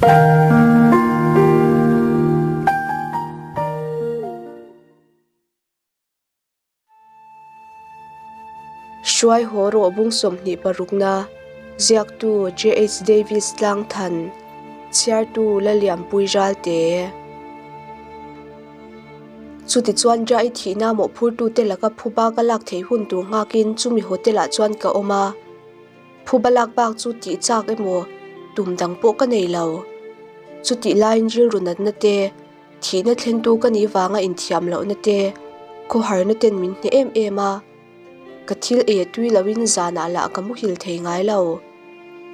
Hruai haw rawh bung 26 na, Ziaktu JH Davis Tlangthan, Chhiartu Lalianpui Ralte. Chutichuan Jai thihna mawhphurtute laka phuba ka lak theih hun tur nghakin chumi hotel ah chuan ka awm a. Phuba lak bak chu tih chak emaw tum dang pawh ka nei lo. Chutih laiin rilru natna te, thihna thlentu ka nih vanga inthiam lohna te, khawharna ten min hneh em em a. Ka thil ei a tui loin zanah lah ka muhil thei ngai lo.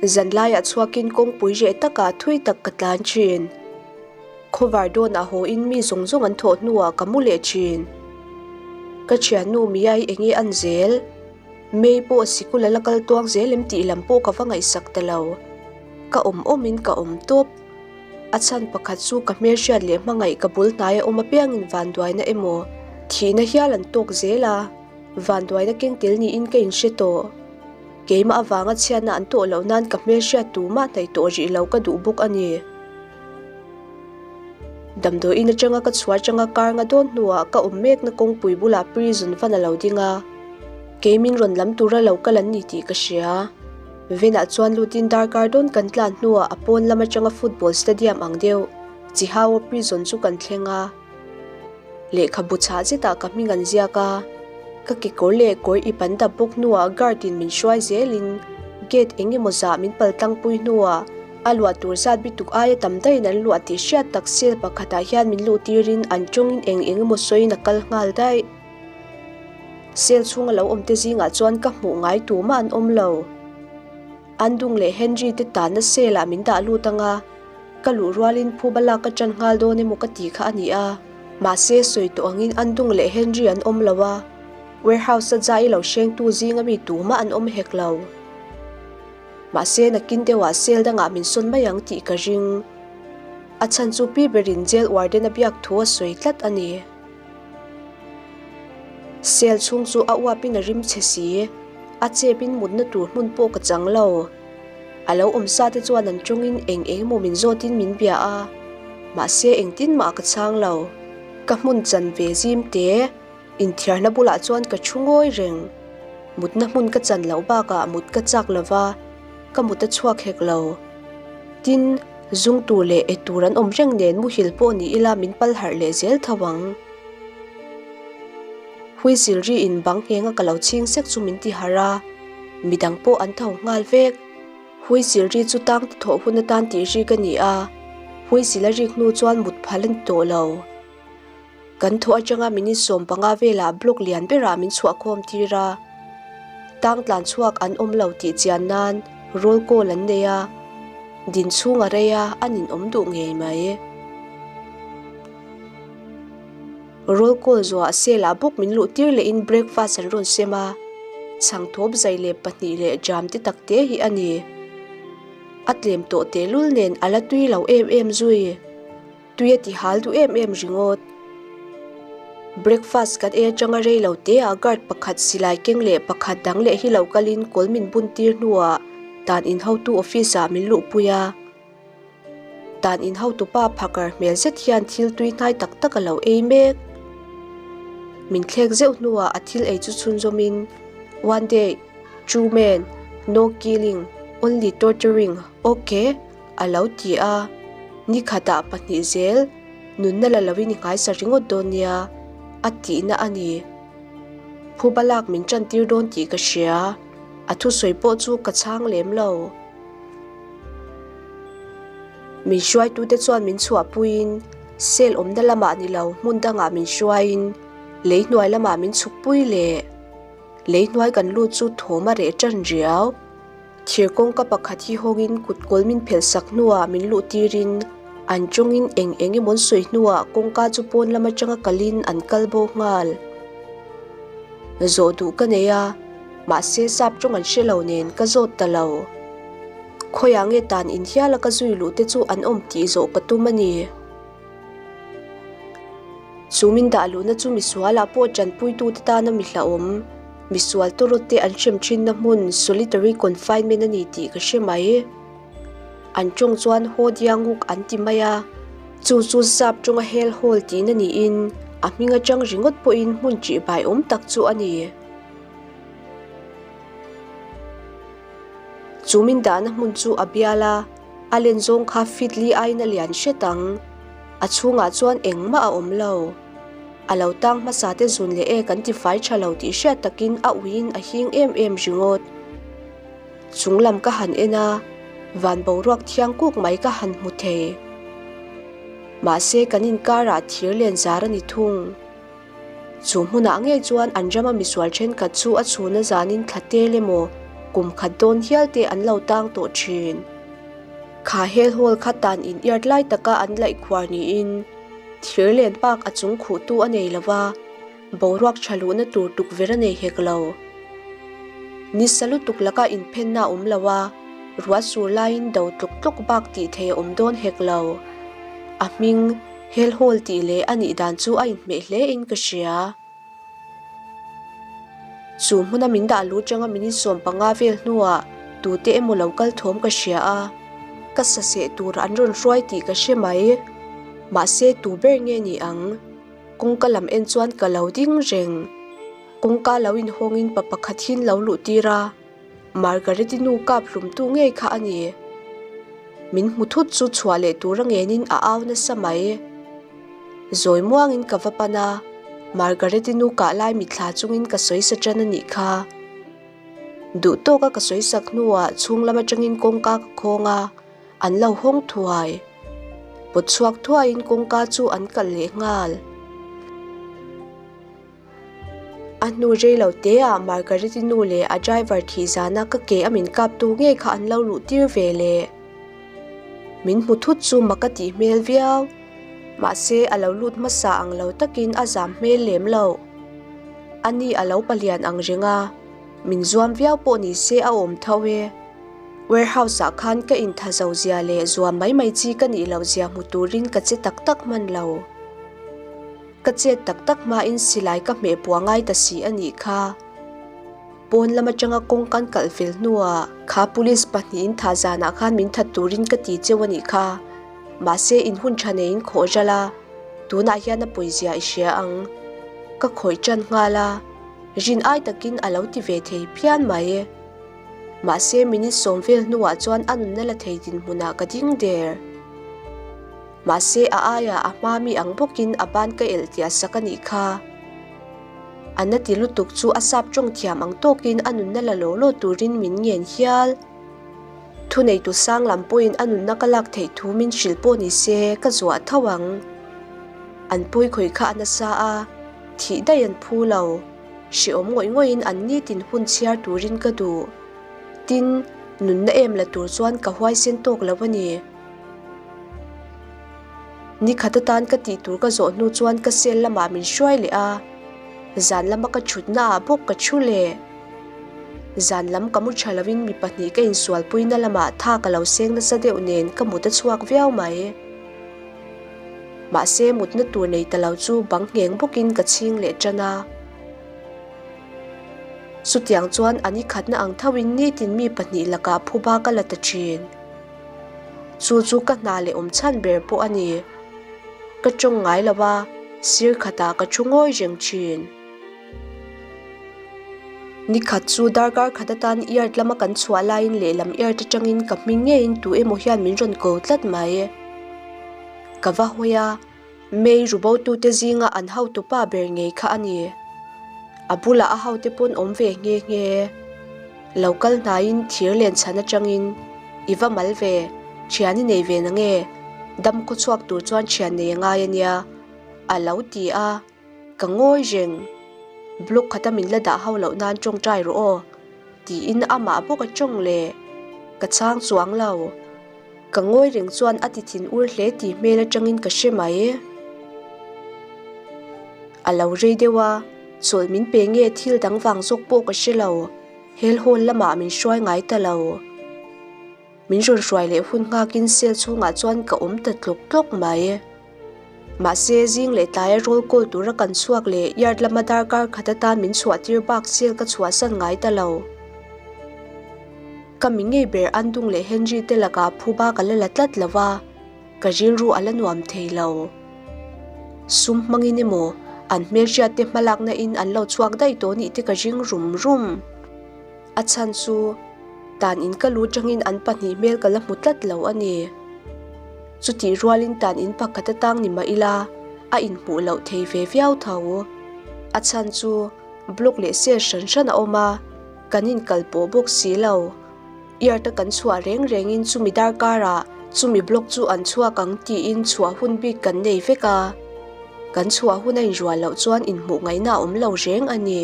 Zan laiah chhuakin kawngpui reh takah thui tak ka tlan thin. Khawvar dawnah haw in mi zawng zawng an thawh hnuah ka mu leh thin. Ka thiannu Mia-i enge an zel? May pawh sikul a la kal tuang zel em tih lam pawh ka va ngaihsak ta lo. Ka awm awmin ka awm tawp. A chhan pakhat chu ka hmelhriat leh hmangaih ka bul hnaia awm apiangin vanduaina emaw thihna hial an tawk zel a, vanduaina keng tel niin ka inhre tawh. Keimah avanga chhiatna an tawh loh nan ka hmelhriat tumah hnaih tawh rih lo ka duh bawk a ni. Damdawiin atanga ka chhuah atanga kar nga dawn hnuah ka awm mekna kawngpui bulah prison van a lo ding a, kei min rawn lam tura lo kal an ni tih ka hria. Venah chuan lutin darkar dawn kan tlan hnuah a pawn lam atanga football stadium ang deuh Chihao prison chu kan thleng a. Lehkhabu chhah zetah ka hming an ziak a, ka kekawr leh kawr ip an dap bawk hnuah guard in min hruai zelin gate eng emaw zah min pal tlangpui hnuah a luah tur zat bituk aia tam daihin an luah tih hriat tak cell pakhatah hian min luh tirin an tawngin eng eng emaw sawiin a kal nghal daih. Cell chhunga lo awm te zingah chuan ka hmuh ngai tumah an awm lo. Andung leh Henry te tanna cell ah min dah lut anga ka luh rualin phuba lak ka tan nghal dawn emaw ka ti kha a ni a. Mahse sawi tawh angin Andung leh Henry an awm lo a, warehouse a zai lo hrengtu zinga mi tumah an awm hek lo. Mahse nakin deuhah cell dangah min sawn mai ang tih ka ring. A chhan chu pi berin jail warden a biak thu a sawi tlat a ni. Cell chhung chu a uapin a rim chhe si, a chepin mutna tur hmun pawh ka chang lo. A lo awm sa te chuan an tawngin eng eng emaw min zawtin min bia a, mahse engtin mah ka chhang lo. Ka hmun chan ve zim te, inthiarna bulah chuan ka thu ngawi reng. Mutna hmun ka chan loh bakah mut ka chak lo va, ka mut a chhuak hek lo. Tin, zung tur leh e tur an awm reng nen muhil pawh ni ila min pal harh leh zel tho ang. Whistle ri in bang nghenga ka lo chhing sek chu min ti harh a, midang pawh an tho nghal vek. Whistle ri chu tang ti thawh hun atan tih ri ka ni a, whistle a rik hnu chuan mut phal a ni tawh lo. Kan thaw atanga minute 15 velah block lian berah min chhuahkhawm tir a, tang tlan chhuak an awm lo tih chian nan roll call an nei a, din chhung a rei a, an inawm duh ngei mai. Roll call zuah cell ah bawk min luh tir lehin breakfast an rawn sem a, chhangthawp zai leh pahnih leh jam te tak te hi a ni. A tlem tawh tehlul nen a la tui lo em em zui. Tui a ti hal duh em em ringawt. Breakfast kan ei atanga rei lo te ah guard pakhat silai keng leh pakhat dang leh hi lo kalin kawl min bun tir hnuah dan in hotu office ah min luhpui a. Dan in hotu pa phakar hmel zet hian thil tui hnai tak tak a lo ei mek. Min thlek zeuh hnuah a thil ei chu chhunzawmin, One day, two men, no killing, only torturing, okay? A lo ti a, Ni khatah pahnih zel nunna la loin i nghaisa ringawt dawn nia, a tihna a ni. Phuba lak min tantir dawn tih ka hria, a thusawi pawh chu ka chhang lem lo. Min hruaitute chuan min chhuahpuiin cell awmna lamah ni lo hmun dangah min hruaiin lei hnuai lamah min chhukpui leh. Lei hnuai kan lut chu thawm a reh tan riau. Thir kawngka pakhat hi hawngin kut kawl min phelh sak hnuah min luh tirin an tawngin eng eng emaw an sawi hnuah kawngka chu pawn lam atanga kalin an kal bo nghal. Zawh duh ka nei a, mahse sap tawng an hre lo nen ka zawt ta lo. Khawiah nge tan in hiala ka zui luh te chu an awm tih zawh ka tum a ni. Chu min dah luhna chu misualah pawh tanpuitute tana mi hlauhawm, misual tawrawt te an hrem thinna hmun solitary confinement a ni tih ka hre mai. An tawng chuan Haw Dianguk an ti mai a, chu chu sap tawnga hel hawl tihna niin a hming atang ringawt pawhin hmun ṭihbai awm tak chu a ni. Chu min dahna hmun chu a bial a, a len zawng kha feet li aiin a lian hret ang. A chhungah chuan engmah a awm lo. A lo tang hmasa te zun leh e kan ti fai tha lo tih hriat takin a uiin a hing em em ringawt. Chung lam ka han en a, van boruak thiang kuk mai ka han hmu thei. Mahse kan inkarah thir len zar a ni thung. Chu hmunah ngei chuan an rama misual thenkhat chu a chhuna zanin thla tel emaw kum khat dawn hial te an lo tang tawh thin. Kha hel hawl kha tan in iart lai taka an laih khuar niin thir len pak a chung khuhtu a nei lo va, boruak tha luhna tur tukverh a nei hek lo. Nisa lutuk laka inphenna a awm lo a, ruah sur laiin do tluk tluk bak tih thei a awm dawn hek lo. A hming. Hel hawl tih leh a nih dan chu a inhmeh hle in ka hria. Chu hmuna min dah lu changa min insawm panga vel hnuah tute emaw lo kal thawm ka hria a, ka saseh tur an rawn hruai tih ka hre mai. Mahse tu ber nge ni ang? Kawngka lam en chuan ka lo ding reng. Kawngka lo inhawngin pa pakhat hin lo luh tir a. Margaret-i nu kap hlumtu ngei kha a ni. Min hmu thut chu chhuah leh tur a ngenin a au nasa mai. Zawi muangin ka va pan a, Margaret-i nu kah lai mitthla chungin ka sawi sa tan a nih kha. Duh tawka ka sawi sak hnuah chhung lam atangin kawngka ka khawng a, an lo hawng thuai. Pawt chhuak thuaiin kawngka chu an kalh leh nghal. A hnu rei lo te ah Margaret-i nu leh a driver thih zana ka ke a min kap tu ngei kha an lo luh tir ve le. Min hmu thut chu mak a tih hmel viau. Mahse a lo lut hmasa ang lo takin a zam hmel lem lo. Ani a lo palian ang reng a, min zuam viau pawh ni se a awm tho e. Warehouse ah khan ka intha zo zia leh zuam mai mai chi ka nih loh zia hmu turin ka che tak tak hman lo. Ka chet tak tak hmain silai ka hmeh puah ngai ta si a nih kha. Pawn lam atanga kawng kan kalh fel hnuah kha police pahnihin thah zanah khan min that turin ka ti cheu a nih kha. Mahse in hun tha neiin khawh ral a, tunah hian a pawizia i hria ang. Ka khawih tan nghal a, rin ai takin a lo ti ve thei phian mai. Mahse minute sawm vel hnuah chuan a nunna la thei dinhmunah ka ding der. Mahse a aiah a hma mi ang bawkin a ban ka elh tia sak a nih kha. A na ti lutuk chu a sap tawng thiam ang tawkin a nunna la law law turin min ngen hial. Thuneitu sang lam pawhin a nunna ka lak theih thu min hrilh pawh ni se ka zuah tho ang. An pawi khawih kha a nasa a, thih daih an phu lo. Hrehawm ngawih ngawihin an nitin hun chhiar turin ka duh. Tin, nunna em la tur chuan ka huaisen tawk lo a ni. Ni khat atan ka tih tur ka zawh hnu chuan ka cell lamah min hruai leh a, zan lama ka thutna ah bawk ka thu leh. Zan lam ka mu tha lovin mi pahnih ka insualpuina lamah tha ka lo seng nasa deuh nen ka mut a chhuak viau mai. Mahse mutna tur nei ta lo chu bang ngheng bawkin ka chhing leh tan a. Chutiang chuan a ni khatna ang thoin nitin mi pahnih lakah phuba ka la ta thin. Chu chu ka hna leh awm chhan ber pawh a ni. Ka tawng ngai lo a, sir khatah ka thu ngawi reng thin. Ni khat chu darkar khat atan yard lama kan chhuah laiin lehlam yard atangin ka hming ngeiin tu emaw hian min rawn ko tlat mai. Ka va hawi a. Mei rubotute zinga an hotupa ber ngei kha a ni. A bulah a hote pawn awm ve nghe nghe. Lo kal hnaiin thir len chhan atangin, I va mal ve, thian i nei ve na nge? Dam khaw chhuak tur chuan thian nei a ngai a nia, a lo ti a. Ka ngawi reng. Block khata min la dah ho loh nan tawngtai rawh aw, tiin amah bawk a tawng leh. Ka chhang chuang lo. Ka ngawi reng chuan a ti thin ur hle tih hmel atangin ka hre mai. A lo rei deuh a, chawlh min pe nge thil dang vang zawk pawh ka hre lo, hel hawl lamah min hruai ngai ta lo. Min rawn hruai leh hun nghakin cell chhungah chuan ka awm ta tlawk tlawk mai. Mahse, zing leh tlaia roll call tura kan chhuak leh yard lama darkar khat atan min chhuah tir bak cell ka chhuahsan ngai ta lo. Ka mi ngei ber Andung leh Henry te lakah phuba ka la la tlat lo va, ka rilru a la nuam thei lo. Sum hmangin emaw an hmelhriat te hmalakna in an lo chhuak daih tawh nih te ka ring rum rum. A chhan chu tan in ka lu tangin an pahnih hmel ka la hmu tlat lo a ni. Chutih rualin tan in pakhat atang ni mah ila a inhmuh loh thei ve viau tho. A chhan chu block leh cell hran hran a awm a, kan inkal pawh bawk si lo. Yard a kan chhuah reng rengin chumi darkarah chumi block chu an chhuak ang tiin chhuah hun bik kan nei vek a, kan chhuah hun a inrual loh chuan inhmuh ngaihna a awm lo reng a ni.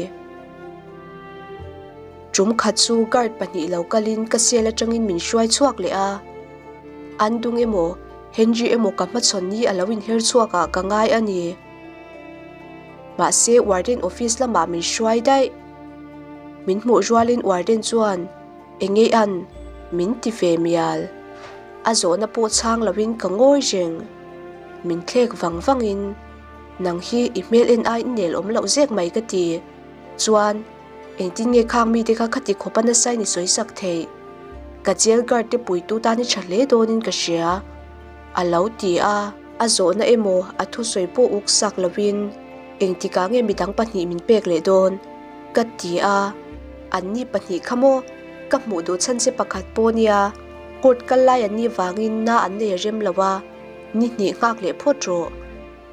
Tum khat chu guard pahnih lo kalin ka cell atangin min hruai chhuak leh a, an dung emaw Henry emaw ka hmachhawn ni a lo inher chhuak ah ka ngai a ni. Mahse warden office lamah min hruai daih. Min hmuh rualin warden chuan Enge an? Min ti ve mial. A zawhna pawh chhang loin ka ngawi reng. Min thlek vang vangin, Nang hi i hmel en ai nel awm loh zek mai ka ti. Chuan, engtin nge khang mite kha khati khawpa nasa in i sawi sak theih? Ka jail guard te puitu tan i tha hle dawnin ka hria. A lo ti a. A zawhna emaw a thusawi pawh uk sak loin, Engtikah nge midang pahnih min pek leh dawn? Ka ti a, Anni pahnih kha maw? Ka hmuh duh chhan che pakhat pawh nia, court kal lai anni vangin na an nei a rem lo a, ni hnih nghak leh phawt rawh,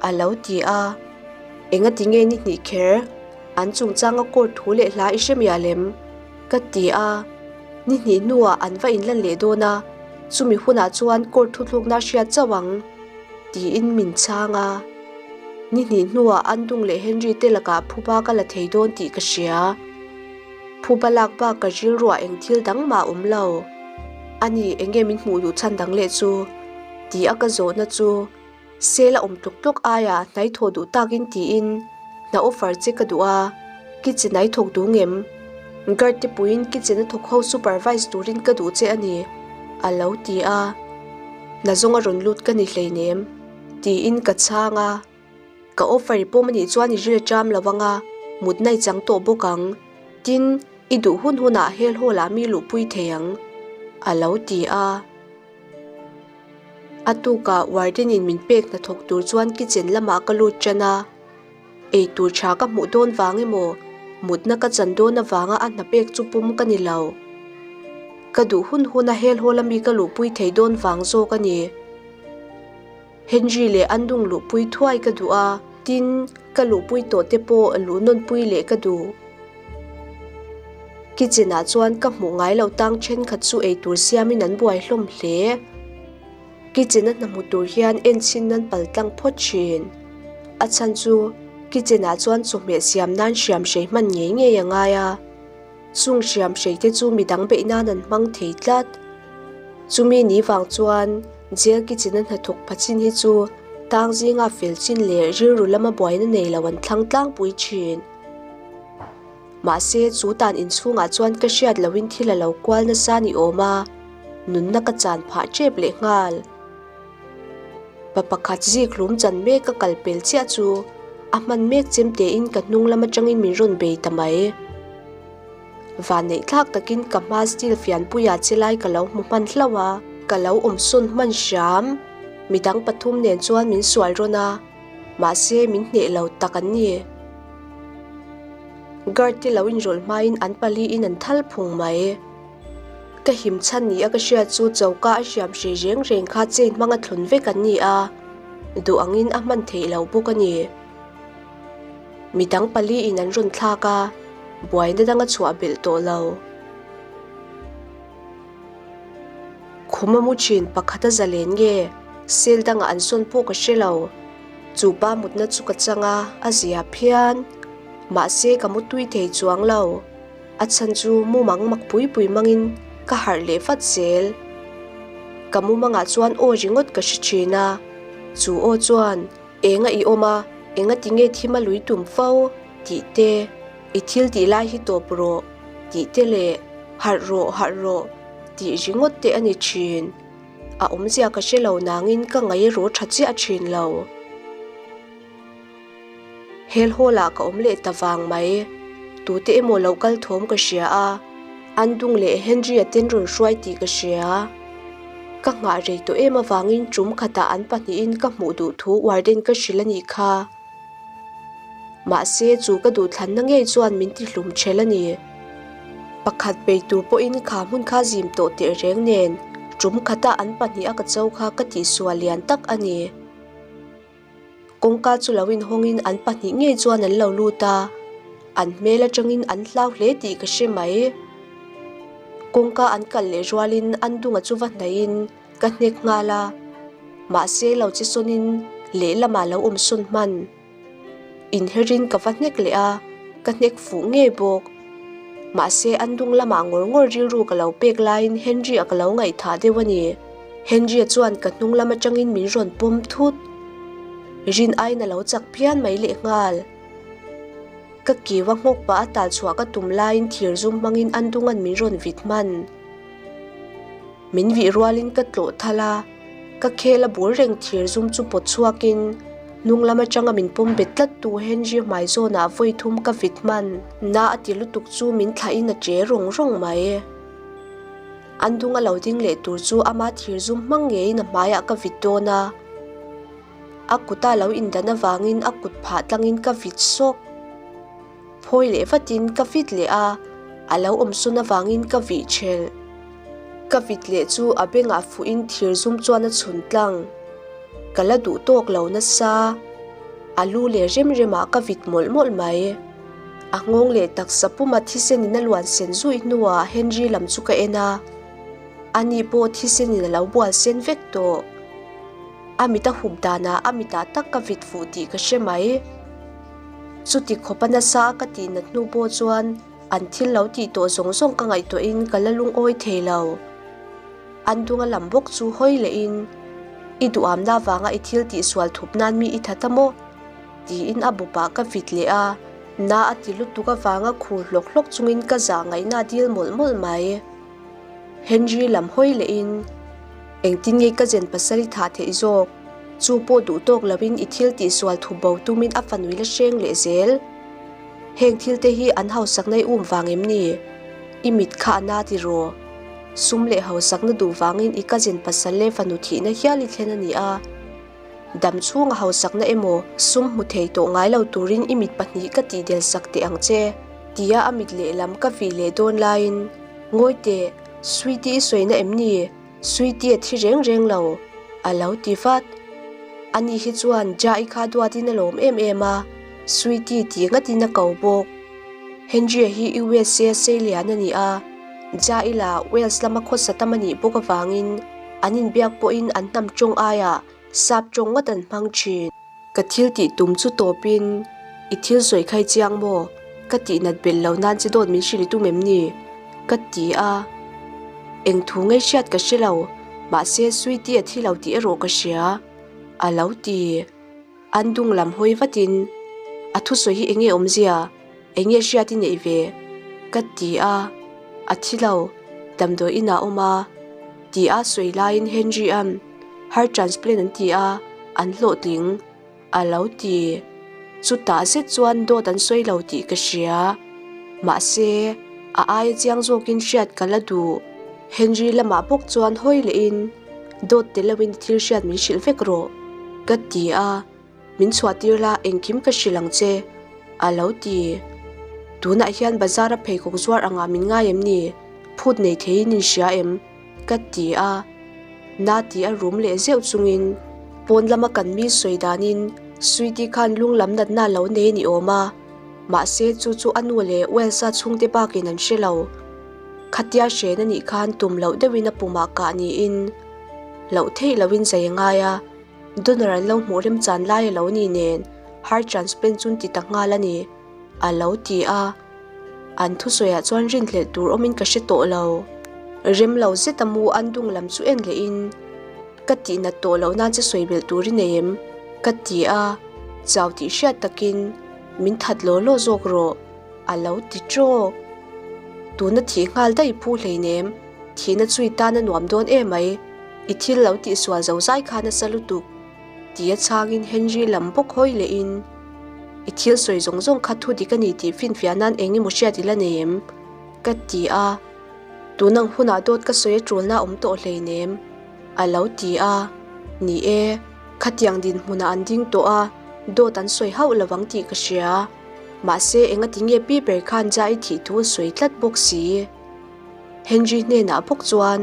a lo ti a. Engati nge ni hnih kher? An chungchanga court thu leh hla i hre miah lem? Ka ti a, Ni hnih hnuah an va inlan leh dawn a, chumi hunah chuan court thuthlukna hriat chauh ang, tiin min chhang a. Ni hnih hnuah Andung leh Henry te lakah phuba ka la thei dawn tih ka hria. Phuba lak bak ka rilruah eng thil dang mah a awm lo. Ani, eng nge min hmuh duh chhan dang leh chu? Ti a ka zawhna chu sel a awm tluk tluk aia hnai thawh duh takin tiin hna offer che ka duh a, kitchen ai thawk duh ngem? Guard te puiin kitchen a thawk ho supervise turin ka duh che a ni, a lo ti a. Hna zawnga rawn lut ka ni hleinem. Tiin ka chhang a, ka offer i pawm anih chuan i ril a ṭam lo ang a, mutna i chang tawh bawk ang. Tin, i duh hun hunah hel hall ah mi luhpui thei ang, a lo ti a. A tukah warden in min pek hnathawk tur chuan kitchen lamah ka lut ṭan a, eitur ṭha ka hmuh dawn vang emaw mutna ka chan dawn avanga a hna pek chu pum ka ni lo. Ka duh hun huna hel hall a mi ka luhpui thei dawn vang zawk a ni. Henry leh an dung luhpui thuai ka duh a, tin, ka luhpui tawh te pawh luh nawnpui leh ka duh. Kitchen ah chuan ka hmuh ngai lo tang thenkhat chu eitur siamin an buai hlawm hle. Kitchen a hna hmu tur hian en chhin nan pal tlang phawt thin. A chhan chu kitchen ah chuan chawhmeh siam nan hriam hrei hman ngei ngei a ngai a. Chung hriam hrei te chu midang beih nan an hmang thei tlat. Chumi ni vang chuan jail kitchen a hnathawk pha chin hi chu tang zinga fel chin leh rilru lama buaina nei lo an thlang tlangpui thin. Mahse chu tan inchhungah chuan ka hriat lohin thil a lo kual nasa ni awm a, nunna ka chan phah tep leh nghal. Pa pakhat zik hlum chan mek ka kal pel chiah chu a hman mek chem tein ka hnung lam atangin min rawn bei ta mai. Vanneih thlak takin ka hma steel fianpuia che lai ka lo hmu hman hlauh a, ka lo awm sawn hman hram. Midang pathum nen chuan min sual rawn a, mahse min hneh lo tak an ni. Guard te lo inrawlh hmain an pali in an thal phung mai. Ka him chhan ni a ka hriat chu choka a hriam hrei reng reng kha chain hmanga thlun vek an ni a, duh angin a hman theih lo bawk a ni. Midang pali in an rawn thlak a, buaina dang a chhuah belh tawh lo. Khum a mu thin pakhat a zalen nge cell dangah an sawn pawh ka hre lo. Chu pa mutna chu ka chang a, a zia phian. Mahse ka mu tui thei chuang lo. A chhan chu mumang mak pui pui mangin ka harh leh vat zel. Ka mumangah chuan aw ringawt ka hre thin a, chu aw chuan enga i awm a, enga tinge thim a lui tum fo tih te, i thil tih lai hi tawp rawh tih te leh harh rawh harh rawh tih ringawt te a ni thin. A awmzia ka hre lo nangin ka ngaih ru tha chiah thin lo. Hel hall ah ka awm leh ta vang mai. Tute emaw lo kal thawm ka hria a, An dung leh Henry-a ten rawn hruai tih ka hria. Ka nghah rei tawh em avangin tum khatah an pahnihin ka hmuh duh thu warden ka hrilh a nih kha. Mahse chu ka duhthlanna ngei chuan min ti hlum ṭhel a ni. Pakhat bei tur pawhin kha hmun kha zim tawh teh reng nen tum khata an pahniha ka cho kha ka tihsual lian tak a ni. Kawngka chu lo inhawngin an pahnih ngei chuan an lo lut a, an hmel atangin an hlau hle tih ka hre mai. Kawngka an kalh leh rualin an dunga chu va hnaihin ka hnek nghal a, mahse lo che sawnin lehlamah lo awm sawn hman. Inherin ka va hnek leh a, ka hnek fuh ngei bawk. Mahse an dung lamah ngawr ngawr rilru ka lo pek laiin Henry-a ka lo ngaihthah deuh a ni. Henry-a chuan ka hnung lam atangin min rawn pawm thut. Rin aiin a lo chak phian mai lehnghal. Ka kiu a nghawk pah a tal chhuah ka tum laiin thir zum hmangin an dunga'n min rawn vit hman. Min vih rualin ka tlawh thal a, ka khel a bul reng thir zum chu pawt chhuakin hnung lam atanga min pawm bet tlat tu Henry hmai zawnah vawi thum ka vit hman. Na a ti lutuk chu min thlahin a che rawng rawng mai. An dung a lo ding leh tur chu ama thir zum hmang ngeiin a hmaiah ka vit dawn a. A kuta lo indan avangin a kut phah tlangin ka vit sawk. Phawi leh vatin ka vit leh a, a lo awm sawn avangin ka vih thelh. Ka vit leh chu a bengah fuhin thir zum chuan a chhun tlang. Ka la duh tawk lo nasa. A lu leh rem remah ka vit mawlh mawlh mai. A nghawng leh taksa puma thisen in a luan sen zuih hnuah Henry lam chu ka en a, ani pawh thisen in a lo bual sen vek tawh. A mit a hup danah a mitah tak ka vit fuh tih ka hre mai. Chuti khawpa nasa a ka tih nat hnu pawh chuan an thil lo tih tawh zawng zawng ka ngaihtuahin ka la lungawi thei lo. An dunga lam bawk chu hawi lehin, I duhamna avanga i thil tihsual thup nan mi i that a maw? tiin a bawpah ka vit leh a, na a ti lutuk avanga khur hlawk hlawk chungin ka zah ngaihna a dil mawlh mawlh mai. Henry lam hawi lehin, Engtin nge ka zen pasal i thah theih zawk? Chu pawh duh tawk loin i thil tihsual thup bo tumin a fanui la hreng leh zel. Heng thil te hi an hausakna i um vang em ni? I mit kha a na ti raw? Sum leh hausakna duh vangin i cousin pasal leh fanu thihna hial i thlen a ni a. Dam chhunga hausakna emaw sum hmu thei tawh ngai lo turin i mit pahnih ka tihdel sak teh ang che, tia a mit lehlam ka vih leh dawn laiin, Ngawi teh, Sweetie i sawina em ni? Sweetie a thi reng reng lo, a lo ti vat. Ani hi chuan Ja-i kha duatin a lawm em em a, Sweetie tih ngatin a ko bawk. Henry-a hi USA sei lian a ni a, Ja-i lah Wales lama khawsa tam a nih bawk avangin an inbiak pawhin an hnam tawng aiah sap tawng ngawt an hmang thin. Ka thil tih tum chu tawpin, I thil sawi khai chiang maw? Ka tih nat belh lo nan che dawt min hrilh i tum em ni? Ka ti a. Eng thu ngei hriat ka hre lo, mahse Sweety a thi lo tih erawh ka hria, a lo ti. An dung lam hawi vatin, A thusawi hi enge awmzia? Enge hriat i neih ve? Ka ti a. A thi lo, damdawi inah a awm a, ti a sawi laiin Henry-a'n heart transplant an ti a, an hlawhtling, a lo ti. Chutah zet chuan dawt an sawi lo tih ka hria. Mahse, a aia chiang zawkin hriat ka la duh. Henry lamah bawk chuan hawi lehin, Dawt tel loin thil hriat min hrilh vek rawh, ka ti a. Min chhuah tir la engkim ka hrilh ang che, a lo ti. Tunah hian bazar a pheikhawk zuar angah min ngai em ni? Phut nei theiin in hria em? Ka ti a. Na ti a rum leh zeuh chungin pawn lama kan mi sawi danin Sweety khan lung lam natna lo nei a ni awm a, mahse chu chu a nu leh Wells-a chhungte bakin an hre lo. Khatia hren a nih khan tum loh deuhin a pumah kah niin loh theih lohin zai a ngai a. Donor an lo hmuh remchan lai a lo ni nen heart transplant chun ti ta nghal a ni, a lo ti a. An thusawiah chuan rinhlelh tur awmin ka hre tawh lo. Rem lo zet a mu an dung lam chu en lehin, Ka tihnat tawh loh nan che sawi belh tur i nei em? ka ti a, chau tih hriat takin, Min that law law zawk rawh, a lo ti trawk. Tuna thih nghal daih phu hleinem, thihna chui tan a nuam dawn emai. I thil lo tihsual zo zai kha nasa lutuk, tia chhangin Henry lam bawk hawi lehin, I thil sawi zawng zawng kha thu dik a ni tih finfiah nan eng emaw hriat i la nei em? ka ti a. Tunang hunah dawt ka sawi a ṭulna a awm tawh hleinem, a lo ti a. Ni e, khatiang dinhmunah an ding tawh a, dawt an sawi hauh lo ang tih ka hria. Mahse, engati nge pi ber khan Jai thih thu a sawi tlat bawk si? Henry hnenah bawk chuan,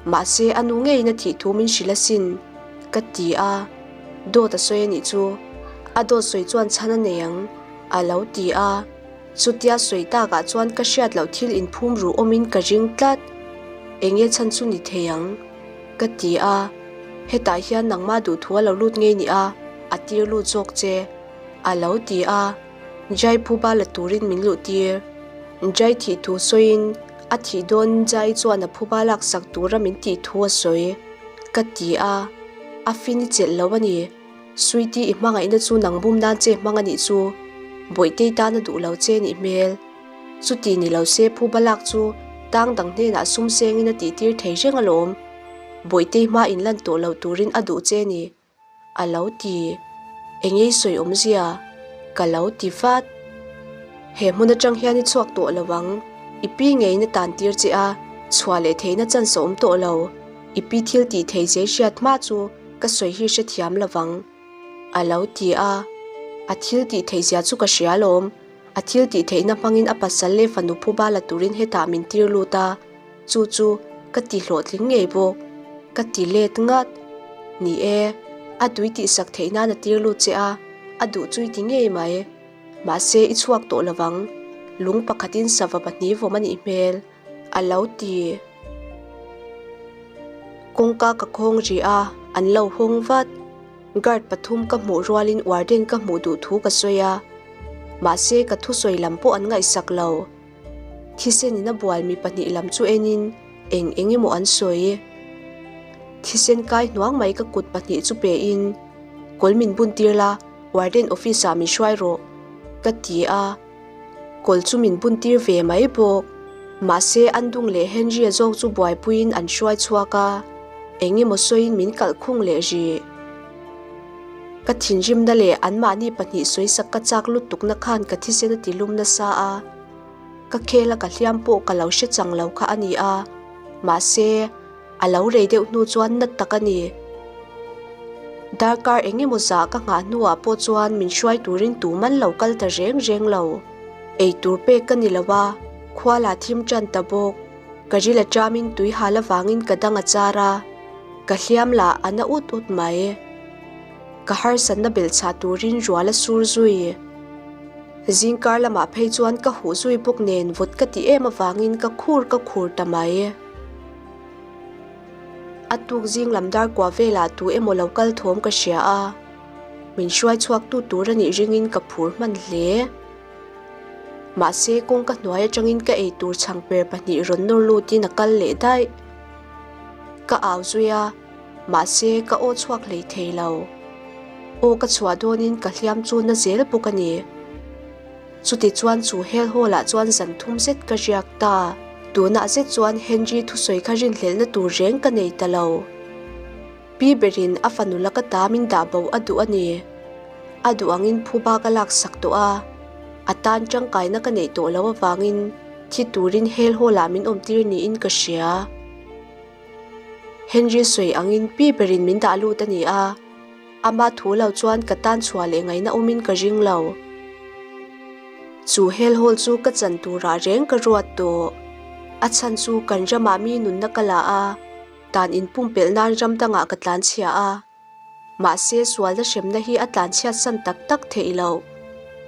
Mahse, a nu ngeiin a thih thu min hrilh asin, ka ti a. Dawt a sawi a nih chu. A dawt sawi chuan chhan a nei ang, a lo ti a. Chutia sawi takah chuan ka hriat loh thil inphum ruh awmin ka ring tlat. Enge chhan chu ni thei ang? Ka ti a. Hetah hian nangmah duhthu a lo lut ngei ni a, a tir lut zawk che. A lo ti a. Jai phuba la turin min luh tir. Jai thih thu sawiin a thih dawn Jai chuan a phuba laksak tura min tih thu a sawi. Ka ti a. A fin i chelh lo a ni. Sweety i hmangaihna chu nang bum nan che hmang a nih chu. Bawihtei tan a duh lo che nih hmel. Chuti ni lo se phuba lak chu tang dang hnenah sum sengin a tih tir thei reng alawm. Bawihtei hma in lan tawh lo turin a duh che ni. A lo ti. Engei sawi awmzia? Ka lo ti vat. He hmun atang hian i chhuak tawh lo ang. I pi ngeiin a tan tir che a, chhuah leh theihna chance a awm tawh lo. I pi thil tih thei che hriat hma chu ka sawi hi hrethiam lo vang. A lo ti a. A thil tih theih zia chu ka hria alawm. A thil tih theihna hmangin a pasal leh fanu phuba la turin hetah min tir lut a. Chu chu ka ti hlawhtling ngei bawk. Ka ti let ngat. Ni e, a tui tihsak theih nan a tir lut che a, a duh chu i ti ngei mai. Mahse i chhuak tawh lo vang. Lung pakhatin sava pahnih vawm a nih hmel. A lo ti. Kawngka ka khawng rih a, an lo hawng vat. Guard pathum ka hmuh rualin warden ka hmuh duh thu ka sawi a. Mahse ka thusawi lam pawh an ngaihsak lo. Thisen in a bual mi pahnih lam chu enin eng eng emaw an sawi. Thisen kai hnuang mai ka kut pahnih chu pe in, Kawl min bun tir la, warden office ah min hruai rawh, ka ti a. Kawl chu min bun tir ve mai bawk. Mahse Andung leh Henry-a zawk chu buaipuiin an hruai chhuak a, eng emaw sawiin min kalh khung leh rih. Ka thinrimna leh anmahni pahnih sawisak ka chak lutukna khan ka thisen a ti lum nasa a, ka khel a ka hliam pawh ka lo hre chang lo kha a ni a, mahse, a lo rei deuh hnu chuan nat tak a ni. Darkar eng emaw zah ka nghah hnuah pawh chuan min hruai turin tuman lo kal ta reng reng lo. Eitur pek ka ni lo a, khua lah thim tan ta bawk. Ka ril a ṭamin tui hal avangin ka dang a char a. Ka hliam lah a na ut ut mai. Ka harsatna belhchhah turin rual a sur zui. Zingkar lamah phei chuan ka huh zui bawk nen vawt ka ti em avangin ka khur ka khur ta mai. A tuk zing lam dar kua velah tu emaw lo kal thawm ka hria a. Min hruai chhuak tu tur a nih ringin ka phur hman hle. Mahse kawngka hnuai atangin ka eitur chhangper pahnih rawn nawr lutin a kal leh daih. Ka au zui a, mahse ka aw chhuak hlei thei lo. Aw ka chhuah dawnin ka hliam chu na zel bawk a ni. Chuti chuan chu hel hall ah chuan zan thum zet ka riak ta. Tunah zet chuan Henry thusawi kha rinhlelhna tur reng ka nei ta lo. Pi berin a fanu laka ta min dah bo a duh a ni. A duh angin phuba ka laksak tawh a, a tan tangkaina ka neih tawh loh avangin thi turin hel hall ah min awmtir niin ka hria. Henry sawi angin pi berin min dah lut a ni a, ama thu lo chuan ka tan chhuah leh ngaihna awmin ka ring lo. Chu hel hall chu ka chan turah reng ka ruat tawh. A chhan chu kan ramah mi nunna ka la a, dan inpumpelh nan ram dangah ka tlanchhia a. Mahse sualna hremna hi a tlanchhiat san tak tak theih loh.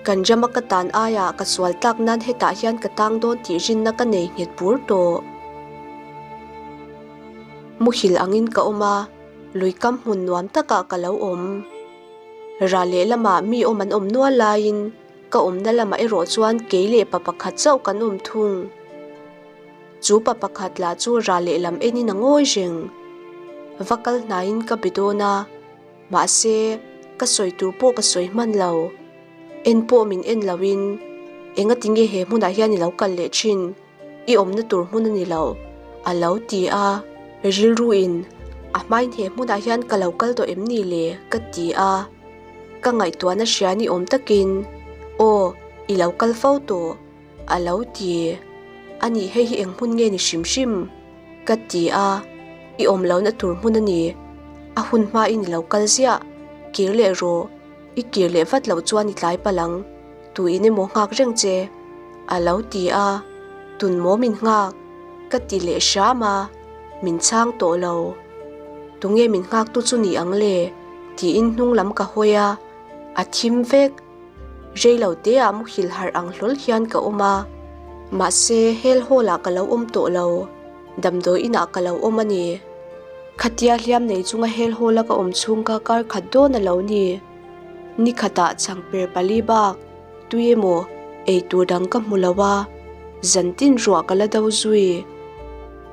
Kan rama ka tan aiah ka sual tlak nan hetah hian ka tang dawn tih rinna ka nei nghet bur tawh. Muhil angin ka awm a, lui kam hmun nuam takah ka lo awm. Ral lehlamah mi awm an awm nual laiin ka awmna lamah erawh chuan kei leh pa pakhat chauh kan awm thung. Chu pa pakhat lah chu ral lehlam enin a ngawi reng. Va kal hnaiin ka be dawn a, mahse, ka sawi tur pawh ka sawi hman lo. En pawh min en loin, Engati nge he hmunah hian i lo kal leh thin? I awmna tur hmun a ni lo, a lo ti a. Rilruin, A hmain he hmunah hian ka lo kal tawh em ni le? ka ti a. Ka ngaihtuahna hria ni awm takin, Aw, i lo kal fo tawh. A lo ti. Ani hei hi eng hmun nge ni hrim hrim? Ka ti a, I awm lohna tur hmun a ni. A hun hmain i lo kal ziah, kir leh rawh. I kir leh vat loh chuan i tlai palh ang, tuin emaw nghak reng che? A lo ti a, Tun maw min nghak? Ka ti leh hram a, min chhang tawh lo. Tunge min nghaktu chu ni ang le? Tiin hnung lam ka hawi a, a thim vek. Rei lo te ah muhil harh ang hlawl hian ka awm a, mahse hel hall ah ka lo awm tawh lo, damdawi inah ka lo awm a ni. Khatia hliam nei chunga hel hall a ka awm chhung kha kar khat dawn a lo ni. Ni khatah changper pali bak tui emaw ei tur dang ka hmu lo a, zantin ruah ka la do zui.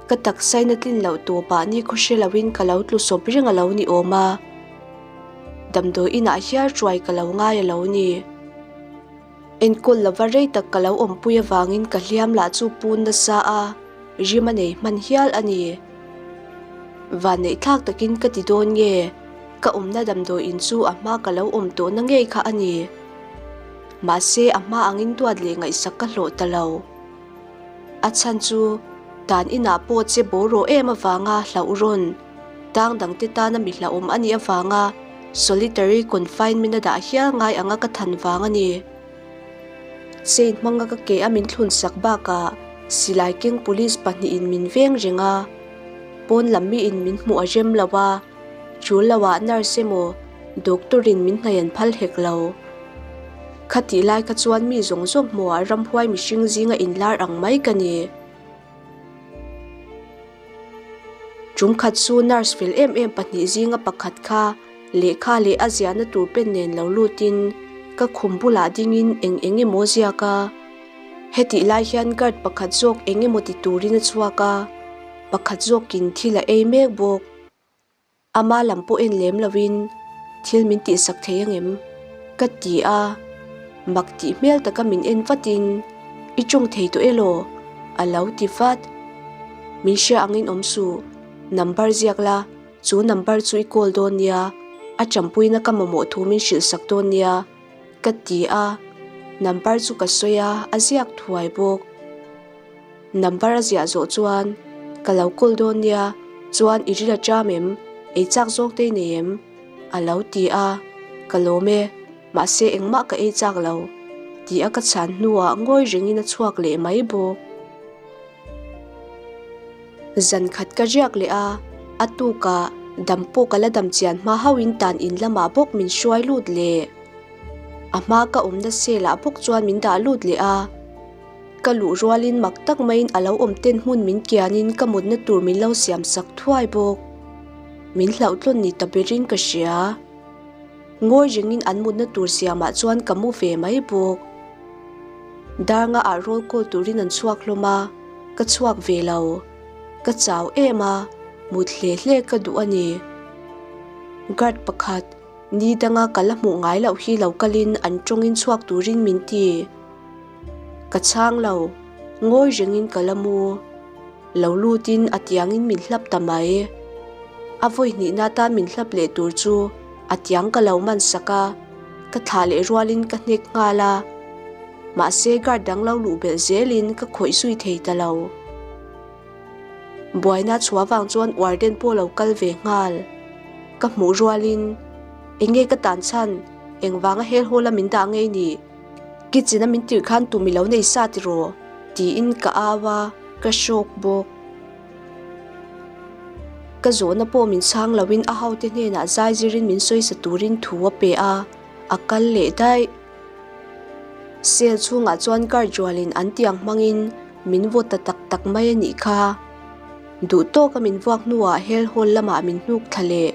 Ka taksaina tlin loh tawpah ni khawhre loin ka lo tlu sawp reng a lo ni awm a. Damdawi inah hial hruai ka lo ngai a lo ni. Enkawl lova rei tak ka lo awmpui avangin ka hliam lah chu pun nasa a, rim a nei hman hial a ni. Vanneih thlak takin ka ti dawn nge, ka awmna damdawi in chu a hma ka lo awm tawhna ngei kha a ni. Mahse a hma angin duat leh ngaihsak ka hlawh ta lo. A chhan chu dan inah pawh che bawraw em avanga hlauh rawn. Tang dangte tana mi hlauhawm a nih avanga solitary confinement a dah hial ngai anga ka than vang a ni. Chain hmanga ka ke a min thlun sak bakah silai keng police pahnihin min veng reng a, pawn lam miin min hmuh a rem lo a, tul loah nurse emaw doctor in min hnaih an phal hek lo. Khatih lai kha chuan mi zawng zawng hmuhah ramhuai mihring zinga inlar ang mai ka ni. Tum khat chu nurse fel em em pahnih zinga pakhat kha lehkha leh a ziahna tur pen nen lo lutin ka khum bulah dingin eng eng emaw a ziak a. Hetih lai hian guard pakhat zawk eng emaw ti turin a chhuak a, pakhat zawkin thil a ei mek bawk. Ama lam pawh en lem lovin thil min tihsak thei angem? Ka ti a, mak tih hmel taka min en vatin I tawng thei tawh elaw? A lo ti vat. Min hria angin awm suh, number ziak la, chu number chu i call dawn nia, a champuina ka mamawh thu min hrilhsak dawn nia. Ka ti a, number chu ka sawi a, a ziak thuai bawk. Number a ziah zawh chuan, Ka lo call dawn nia, chuan i ril a ṭam em? Ei chak zawk te i nei em? A lo ti a, Ka lawm e, mahse engmah ka ei chak lo, ti a ka chhan hnuah ngawi rengin a chhuak leh mai bawk. Zan khat ka riak leh a, a tukah dam pawh ka la dam chian hma hauhin tan in lamah bawk min hruai lut leh. A hma ka awmna cell ah bawk chuan min dah lut leh a. Ka luh rualin mak tak maiin a lo awm ten hmun min kianin ka mutna tur min lo siam sak thuai bawk. Min hlauhtlawn ni ta berin ka hria. Ngawi rengin an mutna tur siamah chuan ka mu ve mai bawk. Darnga ah roll call turin an chhuak hlawm a, ka chhuak ve lo. Ka chau em a, mut hle hle ka duh a ni. Guard pakhat, ni danga ka la hmuh ngai loh hi lo kalin an tawngin chhuak turin min ti. Ka chhang lo, ngawi rengin ka la mu. Lo lutin a tiangin min hlap ta mai. A vawi hnihna tan min hlap leh tur chu a tiang ka lo man sak a, ka thlah leh rualin ka hnek nghal a. Mahse guard dang lo luh belh zelin ka khawih zui thei ta lo. Buaina chhuah vang chuan warden pawh lo kal ve nghal. Ka hmuh rualin, Enge ka tan chhan, engvanga hel haw la min dah ngei ni? Kitchen a min tirh khan tum i lo nei sa tiraw? tiin ka au a, ka hrawk bawk. Ka zawhna pawh min chhang loin a hote hnenah zai zirin min sawisa turin thu a pe a, a kal leh daih. Cell chhungah chuan guard rualin an tiang hmangin min vaw ta tak tak mai a nih kha. Duh tawka min vuak hnuah hel hall lamah min hnuk thla leh.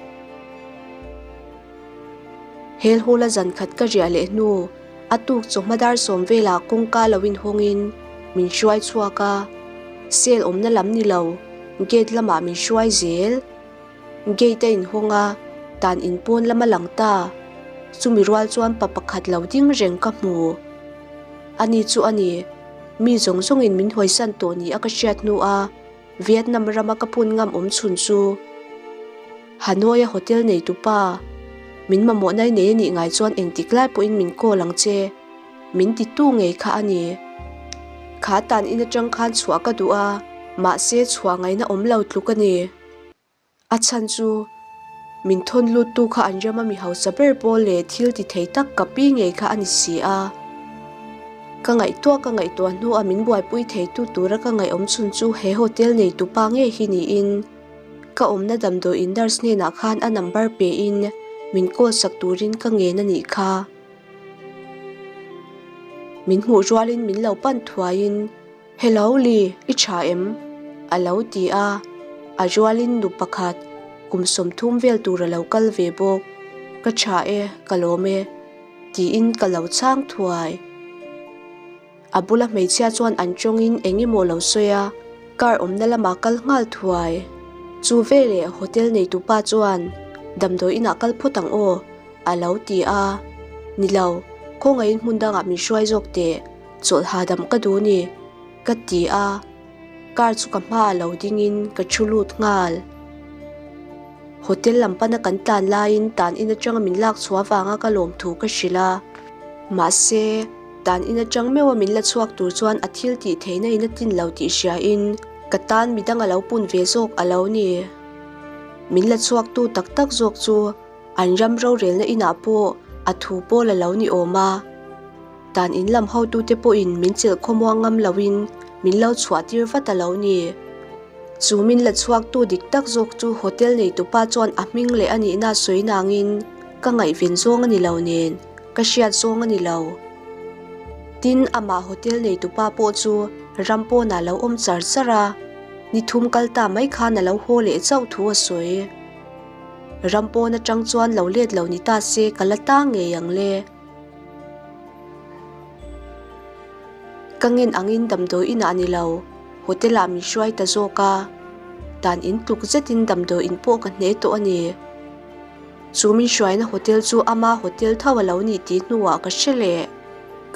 Hel hawla zan khat ka riah leh hnu a tuk chawhma dar sawm velah kawngka lo inhawngin min hruai chhuak a, cell awmna lam ni lo gate lamah min hruai zel. Gate a inhawng a, tan in pawn lam a lang ta. Chumi rual chuan pa pakhat lo ding reng ka hmu. Ani chu a ni, mi zawng zawngin min hawisan tawh ni a ka hriat hnu a, Vietnam rama ka phun ngam awm chhun chu Hanoi-a hotel neitu pa, min mamawh nai nei a nih ngai chuan engtik lai pawhin min call ang che, min titu ngei kha a ni. Kha tan in atang khan chhuah ka duh a, mahse chhuah ngaihna awm lo tluk a ni. A chhan chu min thawn luttu kha an rama mi hausa ber pawl leh thil ti thei tak ka pi ngei kha a ni si a. Ka ngaihtuah ka ngaihtuah hnua min buaipui theitu tura ka ngaihawm chhun chu he hotel neitupa ngei hi niin ka awmna damdawiin nurse hnenah khan a number pein min call sak turin ka ngen a nih kha. Min hmuh rualin min lo pan thuaiin Hello Lee, i tha em? a lo ti a, a rualin nu pakhat kum 30 vel tur a lo kal ve bawk. Ka tha e, ka lawm e, tiin ka lo chhang thuai. A bula hmeichhia chuan an tawngin eng emaw lo sawi a, car awmna lamah kal nghal thuai. Chu veleh hotel neitupa chuan damdawi inah kal phawt ang aw, a lo ti a. Ni lo, khawngaihin hmun dangah min hruai zawk teh, chawlh hahdam ka duh ni, ka ti a. Car chu ka hmaah lo dingin ka thu lut nghal. Hotel lam pana kan tlan laiin tan in atanga min lak chhuah avanga ka lawm thu ka hrilh a. Mahse, tan in atang meuha min la chhuak tur chuan a thil tih theihna in a tin lo tih hriain ka tan midang a lo pun ve zawk a lo ni. Min la chhuaktu tak tak zawk chu an ram rorelna inah pawh a thu pawl a lo ni awm a. Dan in lam hotute pawhin min chelh khawmuang ngam loin min lo chhuah tir vat a lo ni. Chu min la chhuaktu dik tak zawk chu hotel neitupa chuan a hming leh a nihna sawi nangin ka ngaihven zawng a ni lo nen, ka hriat zawng a ni lo. Tin, amah hotel neitupa pawh chu ram pawnah lo awm char char a, ni thum kal ta mai khan a lo haw leh chauh thu a sawi. Ram pawn atang chuan lo let lo ni ta se ka la tang ngei ang le. Ka ngen angin damdawi inah ni lo, hotel ah min hruai ta zawk a. Dan in tluk zetin damdawi in pawh ka hne tawh a ni. Chu min hruaina hotel chu ama hotel tho a lo nih tih hnuah ka hre leh.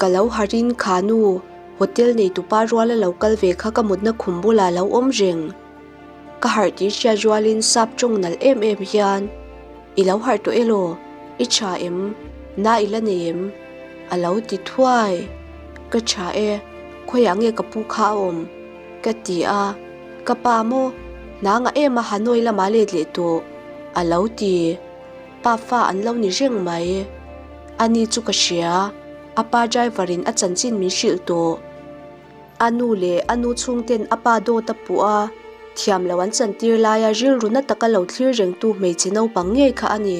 Ka lo harin kha nu, hotel neitupa ruala lo kal ve kha ka mutna khum bulah lo awm reng. Ka harh tih hriat rualin sap tawng nalh em em hian, I lo harh tawh elaw? I tha em? Na i la nei em? A lo ti thuai. Ka tha e, khawiah nge ka pu kha a awm? Ka ti a, Ka pa maw? Hnangah em a Hanoi lamah let leh tawh? A lo ti. Pa fa an lo ni reng mai. Ani chu ka hria, a pa driver in a chanchin min hrilh tawh. A nu leh a nu chhungten a pa dawt a puh a, thiam lo an chantir laia rilru na taka lo thlir rengtu hmeichhe naupang ngei kha a ni.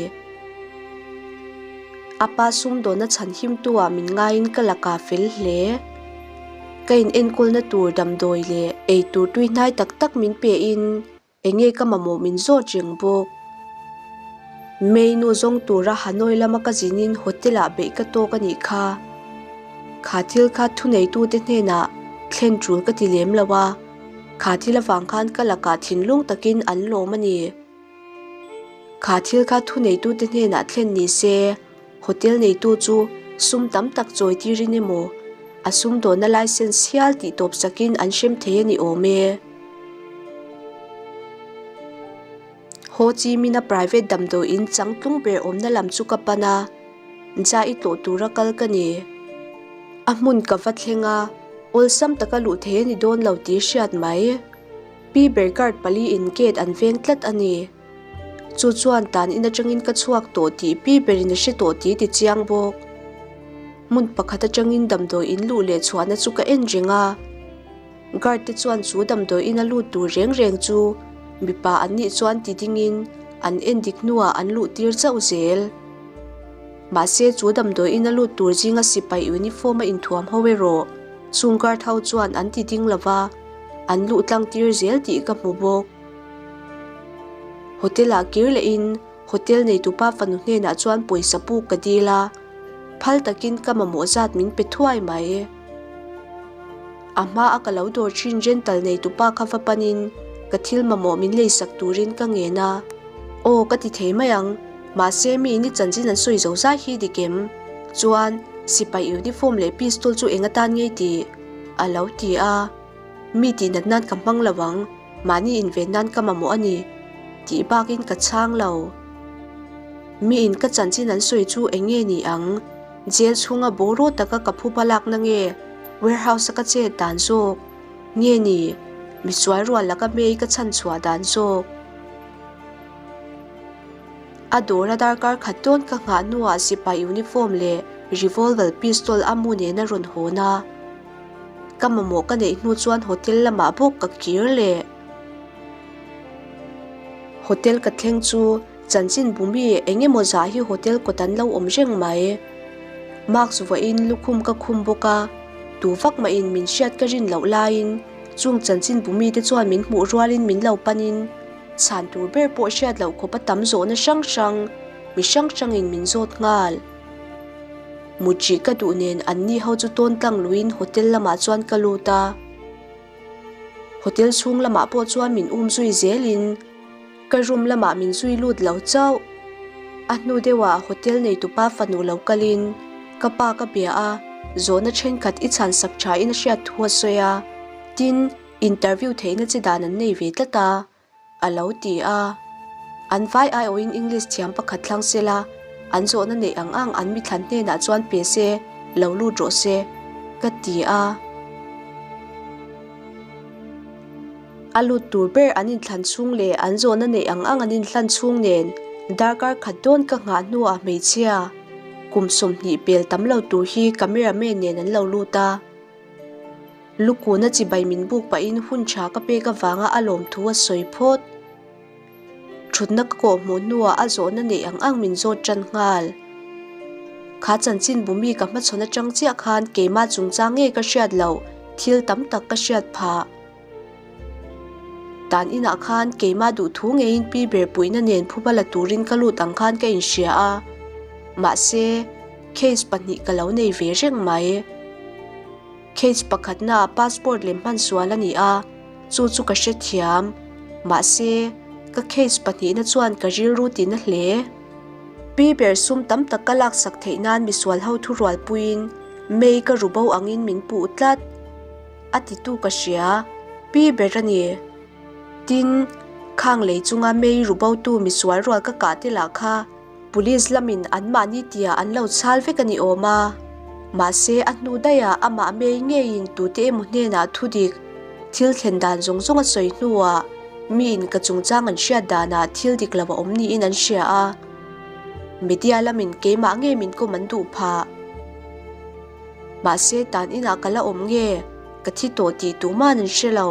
A pa sumdawnna chhan himtu ah min ngaiin ka lakah fel hle. Ka in enkawlna tur damdawi leh eitur tui hnai tak tak min pein, Enge ka mamawh min zawt reng bawk. May nu zawng tura Hanoi lama ka zinin hotel ah beih ka tawk a nih kha. Kha thil kha thuneitute hnenah thlen tul ka ti lem lo a, kha thil avang khan ka lakah thinlung takin an lawm a ni. Kha thil kha thuneitute hnenah thlen ni se. Hotel neitu chu sum tam tak chawi tirin emaw, a sumdawnna license hial tih tawp sakin an hrem thei a ni awm e. Ho Chi Minh-a private damdawiin changtlung ber awmna lam chu ka pan a, ja i tlawh tura kal ka ni. A hmun ka va thleng a, awlsam taka luh thei a ni dawn lo tih hriat mai. Pi ber guard paliin gate an veng tlat a ni. Chu chuan tan in atangin ka chhuak tawh tih pi berin a hre tawh tih ti chiang bawk. Hmun pakhat atangin damdawi in luh leh chhuahna chu ka en reng a. Guard te chuan chu damdawi in a lut tur reng reng chu mipa an nih chuan ti dingin an en dik hnuah an luh tir chauh zel. Mahse chu damdawi in a lut tur zinga sipai uniform a inthuam ho erawh chung guard ho chuan an ti ding lova an luh tlang tir zel tih ka hmu bawk. Hotel ah kir leh in hotel neitupa fanu hnenah chuan pawisa puk ka dil a, phal takin ka mamawh zat min pe thuai mai. A hma a ka lo dawr thin rental neitupa kha va panin ka thil mamawh min leisak turin ka ngen a, aw ka ti thei mai ang, mahse mi in i chanchin an sawi zo zai hi dik em? Chuan sipai uniform leh pistol chu eng atan ngei tih? A lo ti a. Mi tih nat nan ka hmang lo ang, mahni inven nan ka mamawh a ni, tih bakin ka chhang lo. Miin ka chanchin an sawi chu eng nge ni ang? Jail chhunga bawraw taka ka phuba lakna nge? Warehouse a ka chet dan zawk nge ni misual rual laka May ka chhan chhuah dan zawk? A dawr a darkar khat dawn ka nghah hnuah sipai uniform leh revolver pistol a mu nen a rawn hawn a. Ka mamawh ka neih hnu chuan hotel lamah bawk ka kir leh. Hotel ka thleng chu chanchin bu mi eng emaw zah hi hotel kawt an lo awm reng mai. Mask vuahin lukhum ka khum bawk a, tu vak mahin min hriat ka rin loh laiin chung chanchin bu mite chuan min hmuh rualin min lo panin chhan tur ber pawh hriat loh khawp a tam zawhna hrang hrang mi hrang hrangin min zawt nghal. Mutri ka duh nen anni ho chu tawn tlang luiin hotel lamah chuan ka lut a. Hotel chhung lamah pawh chuan min um zui zelin ka room lamah min zui lut lo chauh. A hnu deuhah hotel neitupa fanu lo kalin ka pa ka bia a, zawhna thenkhat i chhan sak thain a hriat thu a sawi a, tin, interview theihna chi dan an nei ve tlat a. A lo ti a. An vai aiawhin English thiam pakhat thlang se la, an zawhna neih ang ang an mithlan hnenah chuan pe se, lo lut rawh se, ka ti a. A lut tur ber an inthlan chhung leh an zawhna neih ang ang an inhlan chhung nen darkar khat dawn ka nghah hnuah hmeichhia kum 20 pel tam lo tur hi cameraman nen an lo lut a. Lukuna chibai min buk pahin hun tha ka pek avanga a lawmthu a sawi phawt. Thutna ka kawh hmuh hnuah a zawhna neih ang ang min zawt tan nghal. Kha chanchin bu mi ka hmachhawn atang chiah khan keimah chungchang nge ka hriat loh thil tam tak ka hriat phah. Dan inah khan keimah duhthu ngeiin pi ber puihna nen phuba la turin ka lut ang khan ka inhria a. Mahse, case pahnih ka lo nei ve reng mai. Case pakhatnaah passport lem hman sual a ni a, chu chu ka hrethiam. Mahse, ka case pahnihna chuan ka rilru tina hle. Pi ber sum tam tak ka laksak theih nan misual ho thurualpuiin May ka ru bo angin min puh tlat. A titu ka hria, pi ber a ni. Tin, khang lei chunga May ru botu misual rual ka kah te lah kha Police lamin anmahni tia an lo chhal vek a ni awm a, mahse a hnu daihah amah mei ngeiin tute emaw hnenah thudik thil thlen dan zawng zawng a sawi hnuah miin ka chungchang an hriat danah thil dik lo a awm niin an hria a, media lamin keimah ngei min kawm an duh phah. Mahse tan inah ka la awm nge ka thi tawh tih tuman an hre lo.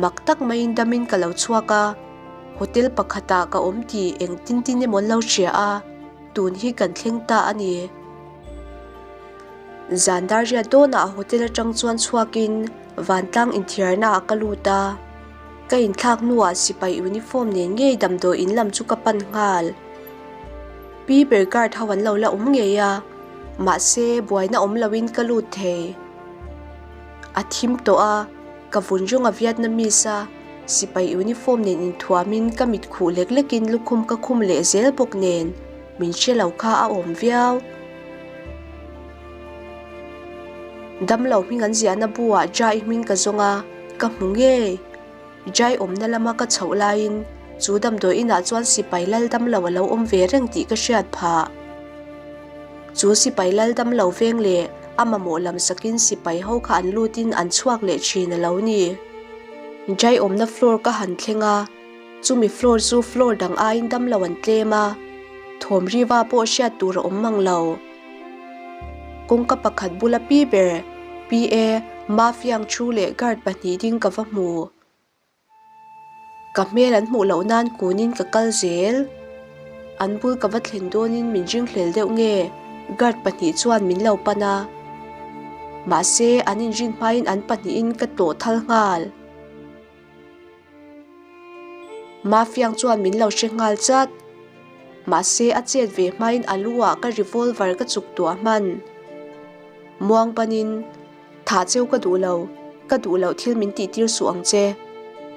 Mak tak maiin damin ka lo chhuak a. Hotel pakhatah ka awm tih engtin tin emaw an lo hria a, tun hi kan thleng ta a ni. Zan dar riat dawnah hotel atang chuan chhuakin vantlang inthiarna ah ka lut a, ka inthlak hnuah sipai uniform nen ngei damdawi in lam chu ka pan nghal. Pi ber guard ho an lo la awm ngei a, mahse buaina awm loin ka lut thei. A thim tawh a, ka vun rawng a Vietnamese a. Sipai uniform nen inthuamin ka mit khuh lek lekin lukhum ka khum leh zel bawk nen min hre lo kha a awm viau. Damlo hming an ziahna buah Jai hming ka zawng a, ka hmu ngei. Jai awmna lama ka chhoh laiin chu damdawi inah chuan sipai lal damlo a lo awm ve reng tih ka hriat phah. Chu sipai lal damlo veng leh a mamawh lam sakin sipai ho kha an lutin an chhuak leh thin a lo ni. Jai awmna floor ka han thleng a, chumi floor chu floor dang aiin damlo an tlem a, thawm riva pawh hriat tur a awm mang lo. Kawngka pakhat bula pi ber, PA, Mafiang thu leh guard pahnih ding ka va hmu. Ka hmel an hmuh loh nan kunin ka kal zel. An bul ka va thlen dawnin min ringhlel deuh nge guard pahnih chuan min lo pan a. Mahse an inrin hmain an pahnihin ka tlawh thal nghal. Mafiang chuan min lo hre nghal chat. Mahse a chet ve hmain a lu ah ka revolver ka chuk tuah hman. Muang panin. Thah cheu ka duh lo, ka duh loh thil min tih tir suh ang che,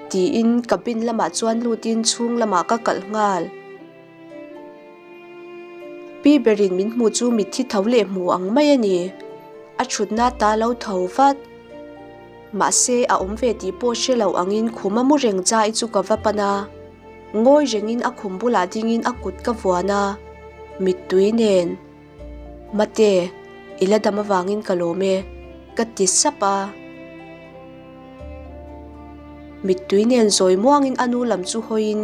tiin cabin lamah chuan lutin chhung lamah ka kalh nghal. Pi berin min hmuh chu mitthi tho leh hmu ang mai a ni. A thutna ta lo tho vat. Mahse a awm ve tih pawh hre lo angin khum a mu reng chai chu ka va pan a. Ngawi rengin a khum bulah dingin a kut ka vuan a, mittui nen. Mate, i la dam avangin ka lawm e. Ka ti sap a. Mittui nen zawi muangin a nu lam chu hawiin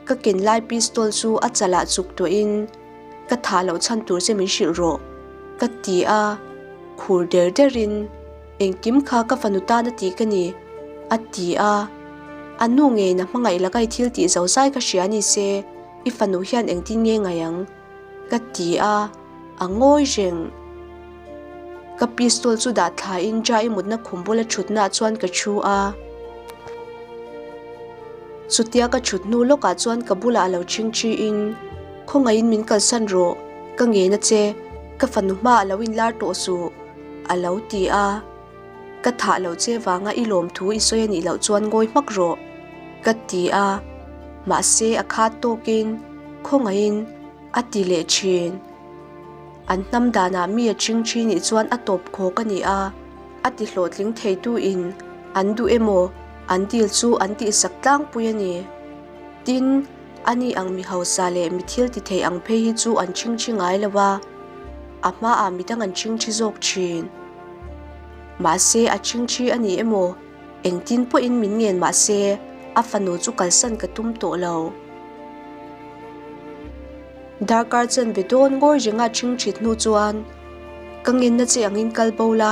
ka ken lai pistol chu a chalah chuk tuahin ka thah loh chhan tur che min hrilh rawh ka ti a, khur der derin engkim kha ka fanu tan a tih ka ni a ti a, a nu ngeiin a hmangaih laka i thil tih zo zai ka hria ni se i fanu hian engtin nge ngaih ang? Ka ti a, a ngawi reng. Ka pistol chu dah thlain Jai mutna khum bula thutnaah chuan ka thu a. Chutia ka thut hnu lawkah chuan ka bulah a lo chhingchhiin, Khawngaihin min kalsan rawh, ka ngen a che, ka fanu hma a lo inlar tawh suh, a lo ti a. Ka thah loh che vanga i lawm thu i sawi a nih loh chuan ngawi hmak rawh, ka ti a. Mahse a khat tawkin, Khawngaihin, a ti leh thin. An hnam danah mi a ching thin nih chuan a tawp khawk a ni a, a ti hlawhtling theitu in an duh emaw an dil chu an tihsak tlangpui a ni. Tin, ani ang mi hausa leh mi thil ti thei ang phei hi chu an ching thi ngai lo a, a hmaah midang an ching thi zawk thin. Mahse a ching thi a ni emaw engtin pawhin min ngen mahse a fanu chu kalsan ka tum tawh lo. Darkar chanve dawn ngawi ringa ṭhing ṭhit hnu chuan, Ka ngenna che angin kal bo la,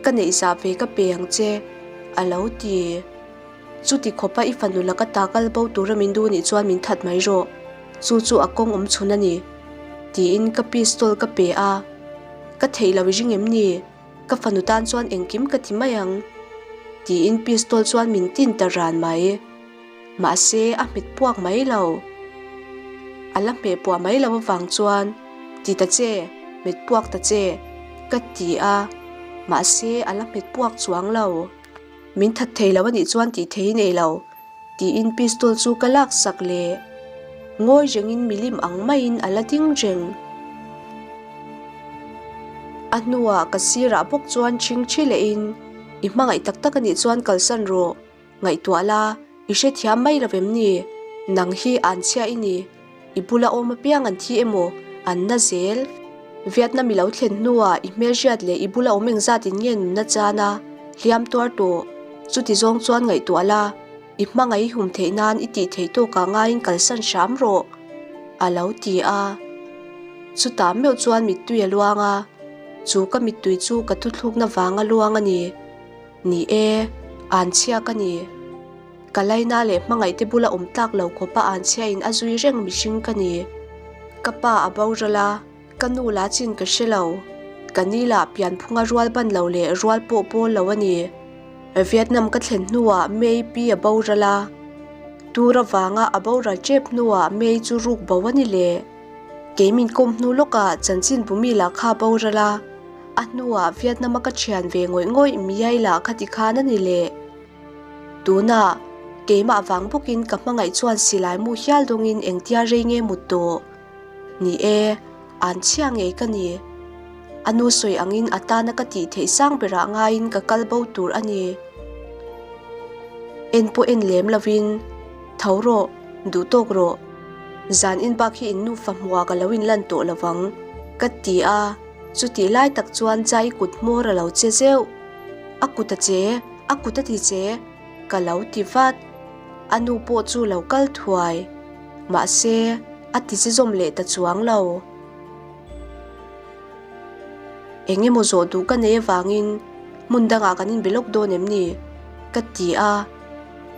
ka neih zah ve ka pe ang che, a lo ti. Chuti khawpa i fanu laka ta kal bo tura min duh nih chuan min that mai rawh, chu chu a kawng awm chhun a ni, tiin ka pistol ka pe a. Ka theih lo i ring em ni? Ka fanu tan chuan engkim ka ti mai ang, tiin pistol chuan min tin ta ran mai. Mahse, a hmet puak mai lo. A la hmeh puah mai lo avang chuan, Ti ta che, hmet puak ta che, ka ti a. Mahse, a la hmet puak chuang lo. Min that thei lo a nih chuan tih thei i nei lo, tiin pistol chu ka lak sak leh. Ngawi rengin milim ang maiin a la ding reng. A hnuah ka sirah bawk chuan ṭhingṭhi lehin, I hmangaih tak tak a nih chuan kalsan rawh. Ngaihtuah la, i hrethiam mai lo em ni? Nang hi an chhia i ni. I bula awm apiang an thi emaw, an na zel. Vietnam i lo thlen hnuah i hmelhriat leh i bula awm engzat in nge nunna chan a, hliam tuar tawh. Chuti zawng chuan ngaihtuah la, i hmangaih i hum theih nan i tih theih tawkah ngaiin kalsan hram rawh, a lo ti a. Chutah meuh chuan mittui a luang a, chu ka mittui chu ka thuthlukna vanga luang a ni. Ni e, anchhia ka ni. Ka laina leh hmangaihte bula awm tlak lo khawpa anchhia in a zui reng mihring ka ni. Ka pa a boral a, ka nu la chin ka hre lo. Ka ni lah pianphunga rual ban lo leh rual pawh pawl lo a ni. Vietnam ka thlen hnuah May pi a boral a. Tur avanga a boral tep hnuah May chu ruk bo a ni leh. Kei min kawm hnu lawkah chanchin bumi lah kha a boral a. A hnuah Vietnam-a ka thian ve ngawih ngawih miai lah kha ti khan a ni leh. Tunah, keimah vang bawkin ka hmangaih chuan silai mu hial dawngin engtia rei nge mut tawh? Ni e, an chhia ngei ka ni. A nu sawi angin a tana ka tih theih sang berah ngaiin ka kal bo tur a ni. En pawh en lem lovin, Tho rawh, duh tawk rawh. Zan in bak hi in nufa hmuah ka lo inlan tawh lovang, ka ti a. Chutih lai tak chuan Jai kut hmawr a lo che zeuh. A kut a che, a kut a ti che, ka lo ti vat. A nu pawh chu lo kal thuai. Mahse, a ti che zawm leh ta chuang lo. Eng emaw zawh duh ka nei avangin hmun dangah kan inbe lawk dawn em ni? ka ti a.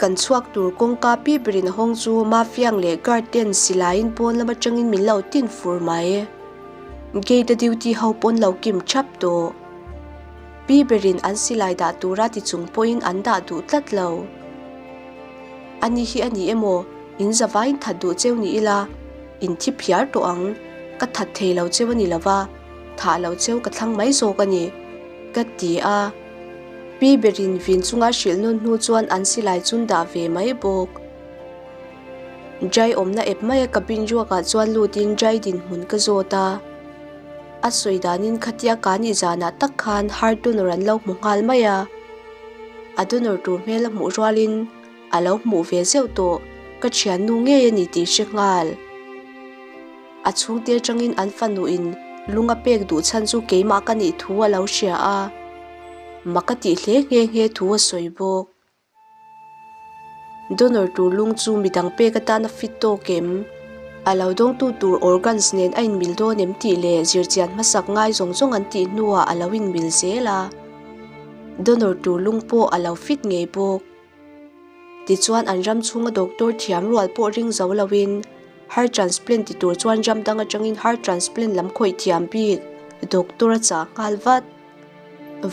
Kan chhuak tur kawngka pi berin a hawng chu Mafiang leh guard ten silaiin pawn lam atangin min lo tin fur mai. Gate a duty ho pawn lo kim thap tawh. Pi berin an silai dah tura ti chung pawhin an dah duh tlat lo. Ani hi a ni emaw, in zavaiin that duh cheu ni ila, in thi phiar tawh ang, ka that thei lo cheu a ni lova, thah lo cheu ka thlang mai zawk a ni, ka ti a. Pi berin vin chunga hrilh nawn hnu chuan an silai chun dah ve mai bawk. Jai awmna ep maia cabin ruakah chuan lutin Jai dinhmun ka zawt a. A sawi danin khatia ka nih zanah tak khan heart donor an lo hmu nghal mai a. A donor tur hmel a hmuh rualin a lo hmuh ve zeuh tawh, ka thiannu ngei a ni tih hre nghal. A chhungte atangin an fanuin lung a pek duh chhan chu keimah ka nih thu a lo hria a. Mak a tih hle nghe nghe thu a sawi bawk. Donor tur lung chu midang pek atan a fit tawk em? A lo dawngtu tur organs nen a inmil dawn em tih leh zirchian hmasak ngai zawng zawng an tih hnuah a lo inmil zel a. Donor tur lung pawh a lo fit ngei bawk. Tichuan an ram chhunga doctor thiam rual pawh ring zo loin heart transplant ti tur chuan ram dang atangin heart transplant lam khawih thiam bik doctor a chah nghal vat.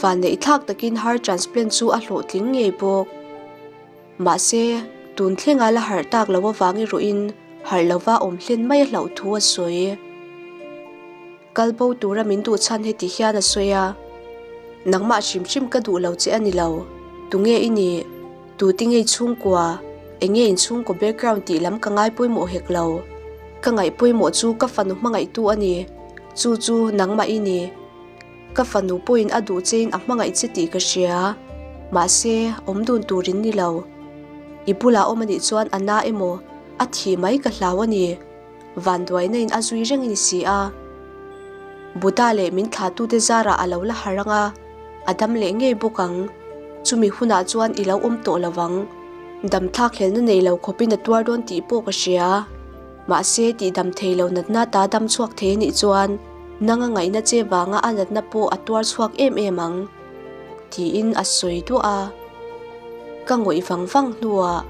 Vanneih thlak takin heart transplant chu a hlawhtling ngei bawk. Mahse, tun thlenga la harh tak lo avang erawhin harh lova awm hlen mai a hlauh thu a sawi. Kal bo tura min duh chhan heti hian a sawi a, Nangmah hrim hrim ka duh lo che a ni lo. Tunge i nih? Tute nge i chhungkua? Enge in chhungkaw background tih lam ka ngai pawimawh hek lo. Ka ngaih pawimawh chu ka fanu hmangaihtu a ni. Chu chu nangmah i ni. Ka fanu pawhin a duh chein a hmangaih che tih ka hria. Mahse, awm dun turin ni lo. I bulah awm a nih chuan a na emaw, a thih mai ka hlau a ni. Vanduaina in a zui reng a ni si a. Buddha leh min thlahtute zarah a lo la harh ang a, a dam leh ngei bawk ang. Chumi hunah chuan i lo awm tawh lo vang. Dam thlakhlelna nei lo khawpin a tuar dawn tih pawh ka hria. Mahse, tihdam thei lo natna ta dam chhuak thei a nih chuan nang a ngaihna che vanga a natna pawh a tuar chhuak em em ang, tiin a sawi duah a. Ka ngawih vang vang hnuah.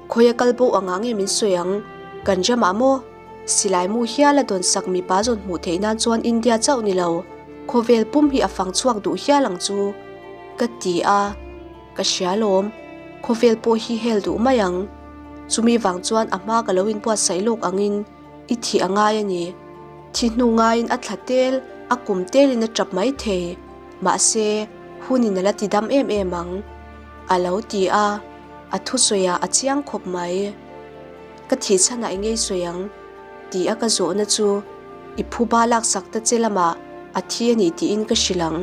Khawi a kal bo angah nge min sawi ang? Kan ramah maw? Silai mu hial a dawn sak mipa zawn hmuh theih nan chuan India chauh ni lo, khawvel pum hi a fang chhuak duh hial ang chu. Ka ti a, ka hria lawm. Khawvel pawh hi hel duh mai ang. Chumi vang chuan a hma ka lo inbuatsaih lawk angin i thih a ngai a ni. Thi hnu ngaiin a thla tel, a kum telin a tap mai thei. Mahse, hunin a la ti dam em em ang. A lo ti a. A thusawiah a chiang khawp mai. Ka thih chhanah i ngei sawi ang tih a ka zawhna chu i phuba laksak ta che lamah a thi a ni tiin ka hrilh ang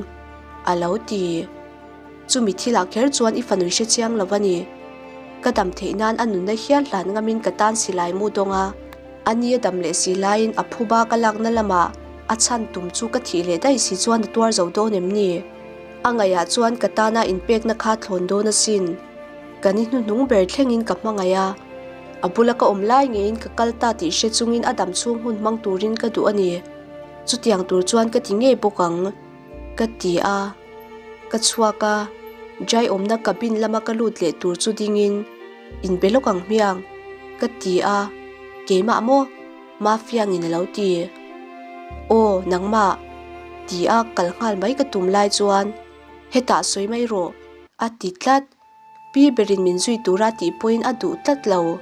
a lo ti. Chumi thilah kher chuan i fanu i hre chiang lo a ni. Ka dam theih nan a nunna hial hlan ngamin ka tan silai mu dawng a, a ni a dam leh si laiin a phuba ka lakna lamah a chhan tum chu ka thih leh daih si chuan a tuar zo dawn em ni? A ngaihah chuan ka tana inpekna kha thlawn dawn asin. Ka ni hnuhnung ber thlengin ka hmangaih a, a bula ka awm lai ngeiin ka kal ta tih hre chungin a dam chhung hun hmang turin ka duh a ni. Chutiang tur chuan ka ti ngei bawk ang, ka ti a. Ka chhuak a, Jai awmna cabin lama ka lut leh tur chu dingin, Inbe lawk ang hmiang, ka ti a. Keimah maw? Mafiangin a lo ti. Aw, nangmah, ti a kal nghal mai ka tum lai chuan, Hetah sawi mai rawh, a ti tlat. Pi berin min zui tura tih pawhin a duh tlat lo.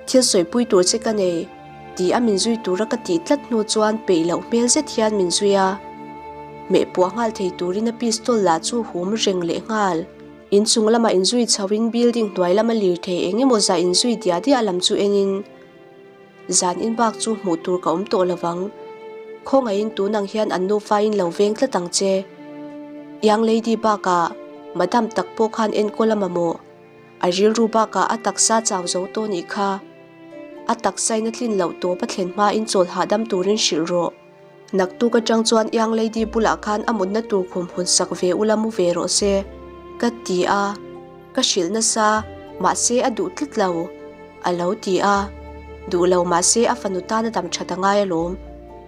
Thil sawipui tur che ka nei, ti a min zui tura ka tih tlat hnu chuan peih loh hmel zet hian min zui a. Meh puah nghal thei turin a pistol lah chu hum reng leh nghal. Inchung lamah inzui chhoin building hnuai lama lirthei eng emaw zah inzui diah diah lam chu enin, Zan in bak chu hmuh tur ka awm tawh lovang. Khawngaihin tun ang hian an nufain lo veng tlat ang che. Young lady bakah madam tak pawh khan enkawl a mamawh. A rilru bakah a taksa chau zo tawh nih kha. A taksain a tlin loh tawp a thlen hmain chawl hahdam turin hrilh rawh. Naktuk atang chuan young lady bulah khan a mutna tur khum hun sak ve ula mu ve rawh se, ka ti a. Ka hrilh nasa, mahse a duh tlat lo, a lo ti a. Duh lo mahse a fanu tan a dam that a ngai alawm,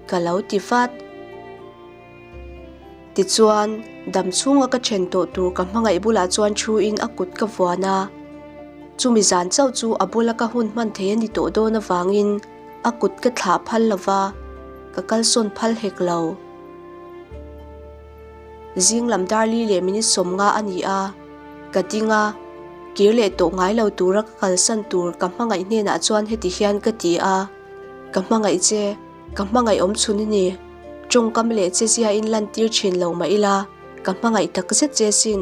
ka lo ti vat. Tichuan, dam chhunga ka then tawh tur ka hmangaih bulah chuan thu in a kut ka vuan a. Chumi zan chauh chu a bula ka hun hman thei a ni tawh dawn avangin, A kut ka thlah phal lo va, ka kalsawn phal hek lo. Zing lam darli leh minute 50 a ni a, ka ding a, kir leh tawh ngai lo tura ka kalsan tur ka hmangaih hnenah chuan heti hian ka ti a, Ka hmangaih che, ka hmangaih awm chhun i ni. Tawngkam leh che ziain lantir thin lo mah ila, ka hmangaih tak zet che sin.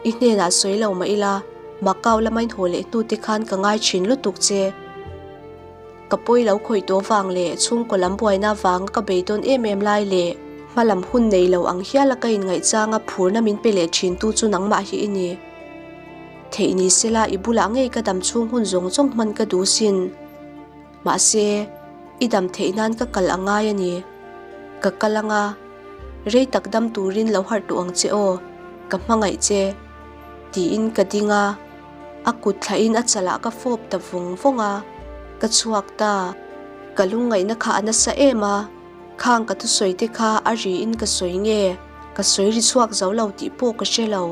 I hnenah sawi lo mah ila, Macau lama in haw leh hnu te khan ka ngai thin lutuk che. Ka pawi lo khawih tawh vang leh chhungkaw lam buaina vanga ka beidawn em em lai leh hma lam hun nei lo ang hiala ka inngaihchanga phurna min pe leh thin tu chu nangmah hi i ni. Theih ni sela i bulah ngei ka dam chhung hun zawng zawng hman ka duh sin. Mahse, i dam theih nan ka kal a ngai a ni. Ka kal anga, rei tak dam turin lo harh duh ang che aw. Ka hmangaih che. Tiin ka ding a, a kut thlahin a chalah ka fawp ta vawng vawng a, ka chhuak ta. Ka lungngaihna kha a nasa em a, khang ka thusawi te kha a riin ka sawi nge, ka sawi ri chhuak zo lo tih pawh ka hre lo.